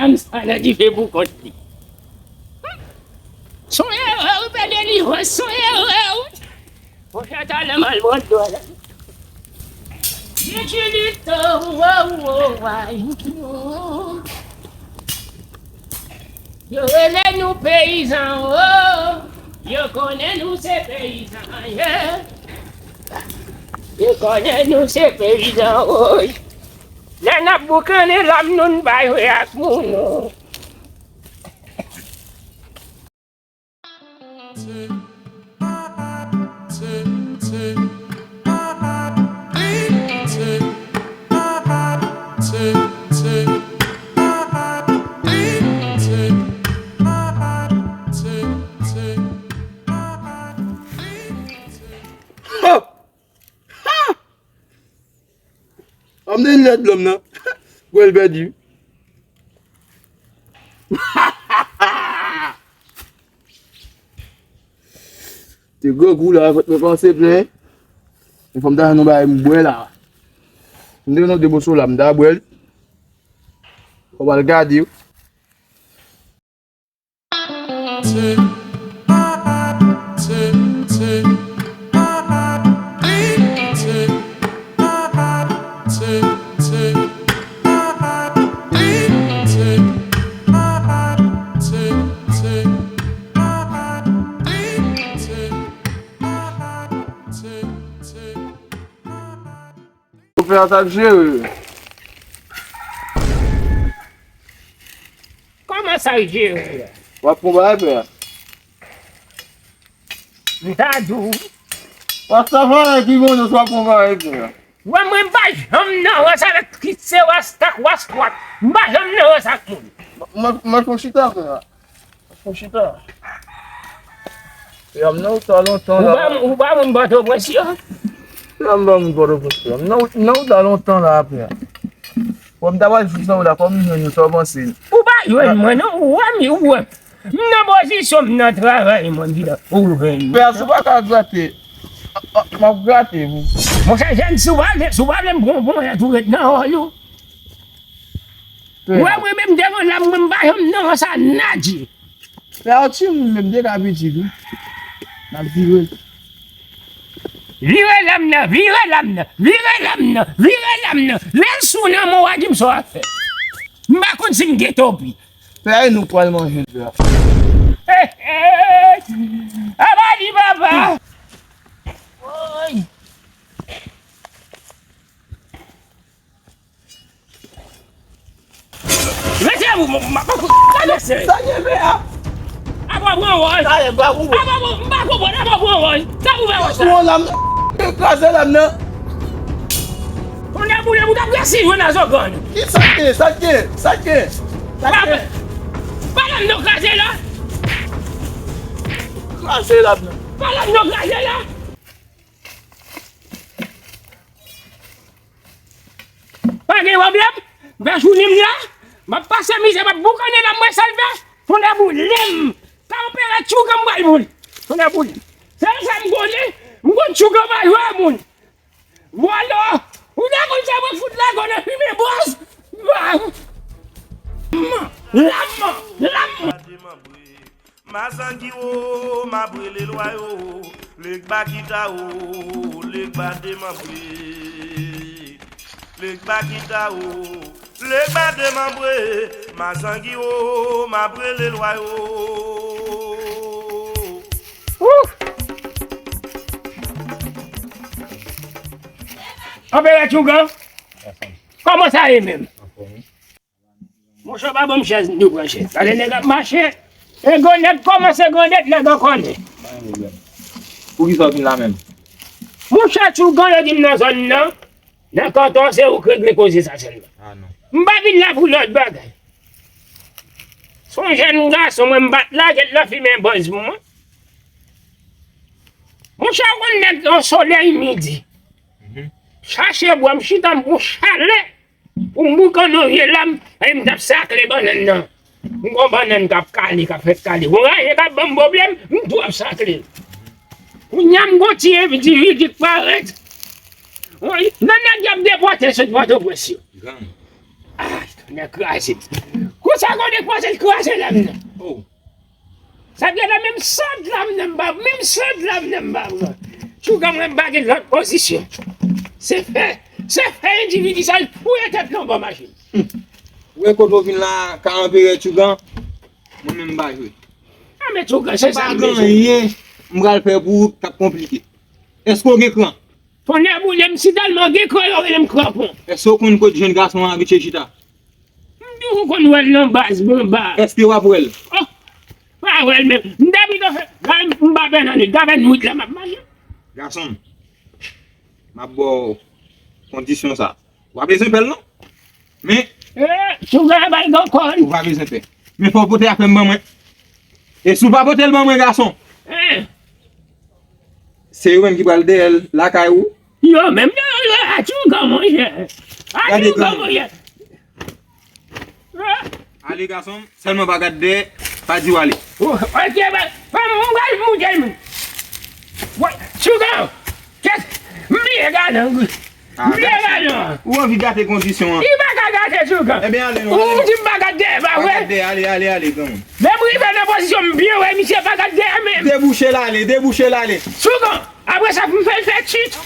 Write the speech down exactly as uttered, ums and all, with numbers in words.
Fanm sa nan dife pou kont li. Son erè wi, pè Delivrans, son erè wi. Monchè, talè m al pran dlo a la. Yo rele nou peyizan, o. Yo konnen nou se peyizan, ye. Yo konnen nou se peyizan, o. Lè n ap boukannen lam nou, n pa jwe ak moun, o. Ann de lèd lòm nan. Gwèl pèdi. Te grangou la, fòk mwen panse plen. Men fò m ta jwenn yon bagay m bwè la. M te jwenn yon de moso la, m ta bwè l. Fò m al gade yo. Ou fè sa k jere. Kòman sa l jere a? W ap pran bagay pè a. M ta di w. W ap sa fè ki bon w ap pran bagay pè a. Wè mwen m pa janm nan rans avèk kit se rasta k wastwat. M pa janm nan rans ak moun. Mwen, mwen fon chita pè a. Fon chita. Pè a m nan ou ta lontan la. Ou pa, ou pa moun Pòtoprens yo? Pè a m pa moun Pòtoprens yo. M nan ou, nan ou ta lontan la pè a. Bon, m ta pral jis nan ou la, kòm m jwenn ou, sa w panse? Ou pa jwenn mwen non, ou wè m, ou wè m. M nan pozisyon, m nan travay, mwen, m di la, ou jwenn. Pè a, si w pa ka grate, m ap grate pou. Monchè, jèn, si w pa vle, si w pa vle m pran w, pran w, tou ret nan wòl ou. Pè a. Ou wè mwen menm devan lam, mwen m pa janm nan sa nadye. Pè a, yon timoun menm te ka pitit wi. N ap vire l. Vire lam nan, vire lam nan, vire lam nan, vire lam nan. Lè l sou nan men w a di m sa w ap fè. M pa konn si m gen topi. Pè a, e nou k pral manje l, pè a. Hey, hey. Aba di papa. Oy. Mesye, m, m, m, m, gade se. Sa gen pè a? Apa pran wòl? Talè, m pa konprann. Apa pran, m pa konprann, apa pran wòl? Sa pou fè wòl sa? Pran lam nan. Kraze lam nan. Konnè boule, ou t ap resi jwenn a zògàn. Ki sa k gen? Sa k gen? Sa k gen? Sa k gen? Pa lam nan kraze la. Kraze lam nan. Pa lam nan kraze la. Pa gen pwoblèm. M fè jounen m la. M ap pase mizè, m ap boukannen la, m wè sa l fè. Tonnè boule m. Tanperati tchougan m pral boule. Tonnè boule m. Se sa m konnen. M konn tchougan pa jwe a moun. Vòlò. Ou ta konn sa mwen fout la, konn fimen bòz. Lam, lam, lam. Mazangi o, m ap rele lwa yo, legba kita o, legba demanbre, legba kita o, legba demanbre, mazangi o, m ap rele lwa yo. Ouh! Anperè tchougan, kòman sa ye menm? Monchè, pa ban m chèz, m tou pran chèz. Gade nèg ap mache. E gwo nèg kòmanse grandèt, nèg an kòlè. Pa gen pwoblèm. Poukisa w vin la menm? Monchè, tchougan yo di m nan zòn nan, nan kanton, se ou k regle koze sa sèlman. Ah non. M pa vin la pou lòt bagay. Se yon jèn gason, mwen m pa t lage l nan fimen bòz pou mwen. Monchè, yon nèg yon solèy midi. Mhm. Chache bwa, m chita, m pran chalè. Pou m boukannen yon vye lam, e m t ap sakle bannann nan. M gon bannann k ap kale, k ap fèk kale. Gon raje k ap ban m pwoblèm, m tou ap sakle. Kounye a m gon ti endividi k parèt. Wi, nan nèg y ap depòte sot Pòtoprens yo. Ay, tonnè kraze. Kou Sa kote kwaze l kraze lame nan. Oh. Sa gen la menm sant lame nan m pa, menm sant lame nan m pa pran. Chougan mwen m pa gen lòt pozisyon. Se fè, se fè endividi sa l fouye tèt nan bò machin. Ou wè kote w vin la, ka anperè Chougan, mwen menm m pa jwe. A men Chougan, se sa m bezwen. Pa gen anyen m pral fè pou ou k ap konplike. Èske w gen kran? Tonnè boule m, si tèlman gen kran, yo rele m kranpon. Èske w konn kote jèn gason an abitye chita? M toujou konn wè l nan baz, bon ba. Èske w ap wè l? Oh, pa wè l menm. M depi nan fè, gade m pa pè nan nwit, gade nwit la m ap mache. Gason m, m ap ba w kondisyon sa. W pa bezwen pè l non. Men, eh, Chougan bay gon kòn. Ou pa bezwen pè. Men fò w pote afè m ban mwen. E si w pa pote l ban mwen, gason, eh, se yo menm ki pral dèyè l lakay ou. Yo menm, yo, yo, a Chougan, monchè. A Chougan, monchè. Ale, gason m, sèlman pa gad dèyè, pa di w ale. Oh, ok, ba, ba, m pral moute l. Wè, Chougan, kèt, m bliye gade. Ah, m bliye gade. Ou anvi gate kondisyon an. Li pa ka gate, Chougan. Ebyen, ale non. Ou di m pa gad dèyè, pa vre? Pa gad dèyè, ale, ale, ale, granmoun. Lè m rive nan pozisyon, m byen wè misye pa gad dèyè menm. Debouche l ale, debouche l ale. Chougan, apre sa, pou m fè l fè tchit.